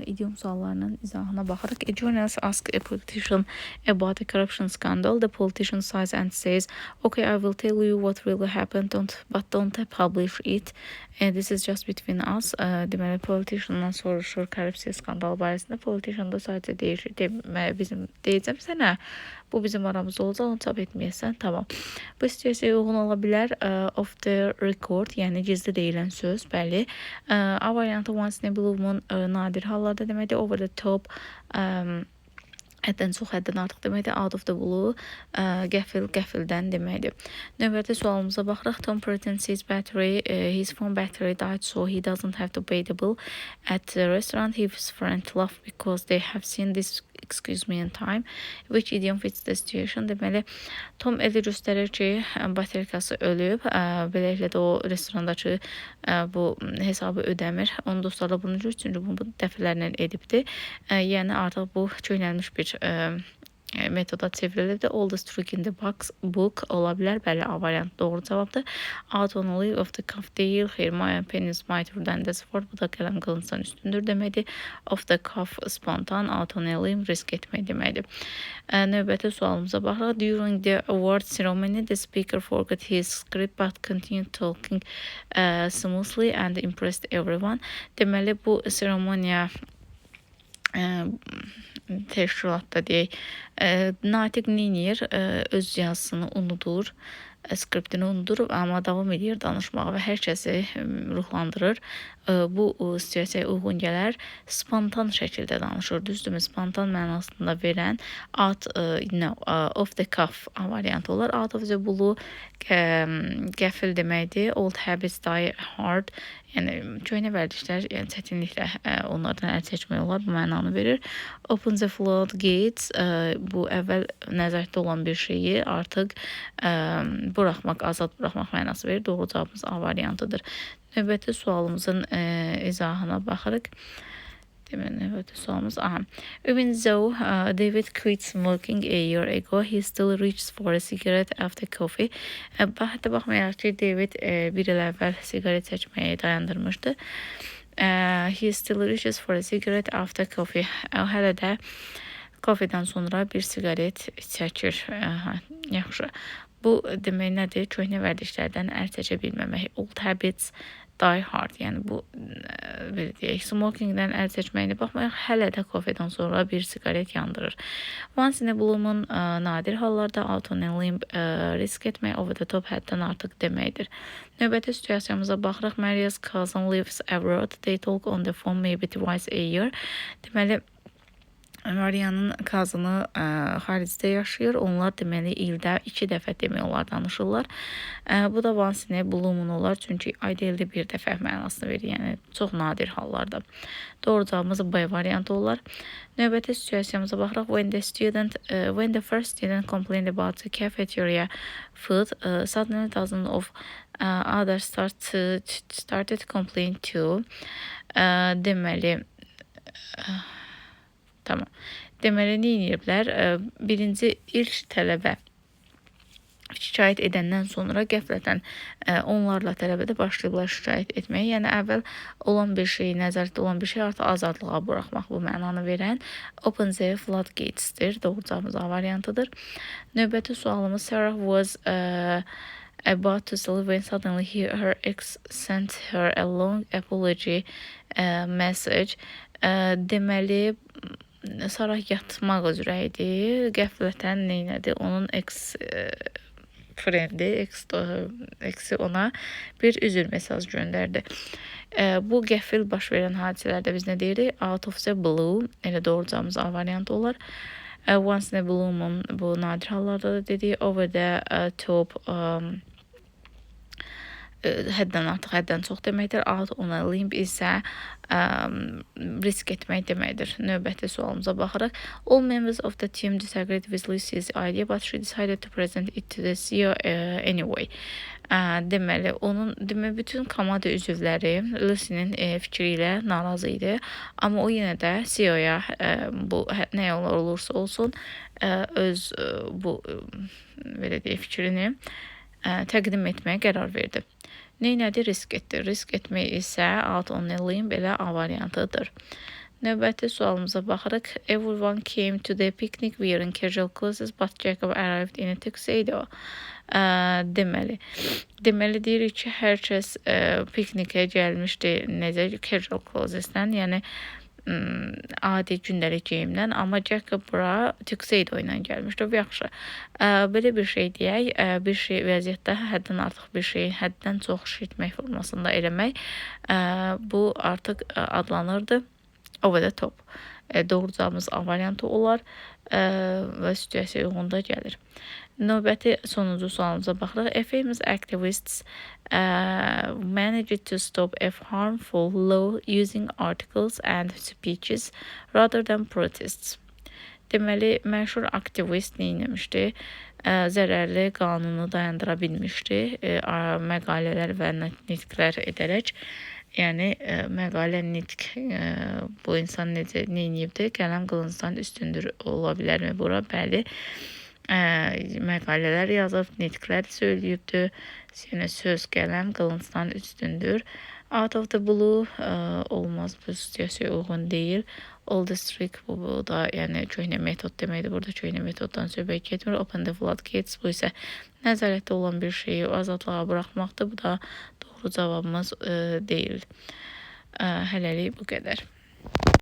idiom suallarının izahına baxırıq. A journalist asks a politician about a corruption scandal. The politician sighs and says, "Okay, I will tell you what really happened, don't, but don't publish it. This is just between us." Deməli, politiciandan soruşur korrupsiya skandalı barəsində. Politician da sadəcə deyir ki, demə, bizim deyəcəm sənə, bu bizim aramızda olacaq, onu çap etməyəsən, tamam. Bu situasiyaya uyğun ola bilər off the record, yəni gizli deyilən söz, bəli. A variantı once in a blue moon nadir hallarda deməkdir. Over the top həddən çox, həddən artıq deməkdir. Out of the blue qəfil, qəfildən deməkdir. Növbəti sualımıza baxırıq. Tom pretends his phone battery died so he doesn't have to pay the bill at the restaurant. His friends laugh because they have seen this excuse many times. Which idiom fits the situation? Deməli, Tom elə göstərir ki, baterikası ölüb. Beləliklə də o restorandakı bu hesabı ödəmir. Onun dostları da bunu görür, çünki bunu dəfələrlə edibdi. Yəni artıq bu köhnəlmiş bir metoda çevrilibdir. Oldest trick in the box book ola bilər. Bəli, A variantı doğru cavabdır. Out on a limb, off the cuff deyil. Xeyr, my pen is mightier than the sword. Bu da qələm qılıncdan üstündür deməkdir. Off the cuff spontan, out on a limb risk etmək deməkdir. Növbəti sualımıza baxırıq. During the award ceremony, the speaker forgot his script but continued talking smoothly and impressed everyone. Deməli, bu seremoniya təşkilatda deyək, natiq neynir? Öz yazısını unudur, skriptini unudur, amma davam edir danışmağa və hər kəsi ruhlandırır. Bu situasiyaya uyğun gələr. Spontan şəkildə danışır, düzdürmü? Spontan mənasında verən out, no, off the cuff A variantı olar. Out of the blue qəfil deməkdir. Old habits die hard. Yəni köhnə vərdişlər, yəni çətinliklə onlardan əl çəkmək olar, bu mənanı verir. Open the floodgates bu əvvəl nəzarətdə olan bir şeyi artıq buraxmaq, azad buraxmaq mənası verir. Doğru cavabımız A variantıdır. Növbəti sualımızın izahına baxırıq. Deməli, növbəti sualımız aha. Even though David quit smoking a year ago, he still reaches for a cigarette after coffee. Hətta baxmayaraq ki, David bir il əvvəl siqaret çəkməyi dayandırmışdı. He still reaches for a cigarette after coffee. Hələ də kofedən sonra bir siqaret çəkir. Aha, yaxşı. Bu demək nədir? Köhnə vərdişlərdən əl çəkə bilməmək. Old habits die hard. Yəni bu belə deyək, smokingdən əl çəkməyinə baxmayaraq hələ də kofedən sonra bir siqaret yandırır. Once in a blue moon nadir hallarda, out on a limb risk etmək, over the top həddən artıq deməkdir. Növbəti situasiyamıza baxırıq. Maria's cousin lives abroad. They talk on the phone maybe twice a year. Deməli, Marianın cousinı xaricdə yaşayır. Onlar deməli ildə iki dəfə demək olar danışırlar. Bu da once in a blue moon olar. Çünki ayda ildə bir dəfə mənasını verir. Yəni çox nadir hallarda. Doğru cavabımız B variantı olar. Növbəti situasiyamıza baxırıq. When the first student complained about the cafeteria food, suddenly dozens of others started to complain too. Deməli, tamam. Deməli, nə ediblər? Birinci ilk tələbə şikayət edəndən sonra qəflətən onlarla tələbə də başlayıblar şikayət etməyə. Yəni əvvəl olan bir şeyi, nəzarətdə olan bir şey artıq azadlığa buraxmaq bu mənanı verən open the floodgates'tir. Doğru cavabımız A variantıdır. Növbəti sualımız: Sarah was about to sleep when suddenly her ex sent her a long apology message. Deməli, Sarah yatmaq üzrə idi. Qəflətən nə elədi? Onun ex friendi, exi ona bir üzr mesaj göndərdi. Bu qəfil baş verən hadisələrdə biz nə deyirik? Out of the blue. Elə doğru cavabımız A variantı olar. Once in a blue moon bu nadir hallarda da dedik. Over the top həddən artıq, həddən çox deməkdir. Out on a limb isə risk etmək deməkdir. Növbəti sualımıza baxırıq. All members of the team disagreed with Lucy's idea, but she decided to present it to the CEO anyway. Deməli, onun deməli bütün komanda üzvləri Lucy-nin fikri ilə narazı idi. Amma o yenə də CEO-ya bu nə olursa olsun öz bu belə deyək fikrini təqdim etməyə qərar verdi. Neynədi? Risk etdi. Risk etmək isə out on a limb belə A variantıdır. Növbəti sualımıza baxırıq. Everyone came to the picnic wearing casual clothes, but Jacob arrived in a tuxedo. Deməli deyirik ki, hər kəs piknikə gəlmişdi necə casual clothes'dən, yəni adi gündəlik geyimdən, amma Jacob bura tuxedo ilə gəlmişdi. Bu yaxşı. Belə bir şey deyək, bir şey vəziyyətdə həddən artıq bir şeyi həddən çox şişirtmək formasında eləmək, bu artıq adlanırdı over the top. Doğru cavabımız A variantı olar və situasiyaya uyğun da gəlir. Növbəti sonuncu sualımıza baxırıq. A famous activists managed to stop a harmful law using articles and speeches rather than protests. Deməli, məşhur aktivist nə etmişdi? Zərərli qanunu dayandıra bilmişdi məqalələr və nitqlər edərək. Yəni məqalə, nitq, bu insan necə nə edibdi? Qələm qılıncdan üstündür ola bilərmi bura? Bəli. Məqalələr yazıb, nitqlər söyləyibdi. Yəni söz, qələm qılıncdan üstündür. Out of the blue olmaz, bu situasiyaya uyğun deyil. Old trick bu da yəni köhnə metod deməkdir. Burada köhnə metoddan söhbət getmir. Open the floodgates, bu isə nəzarətdə olan bir şeyi azadlığa buraxmaqdır. Bu da doğru cavabımız deyil. Hələlik bu qədər.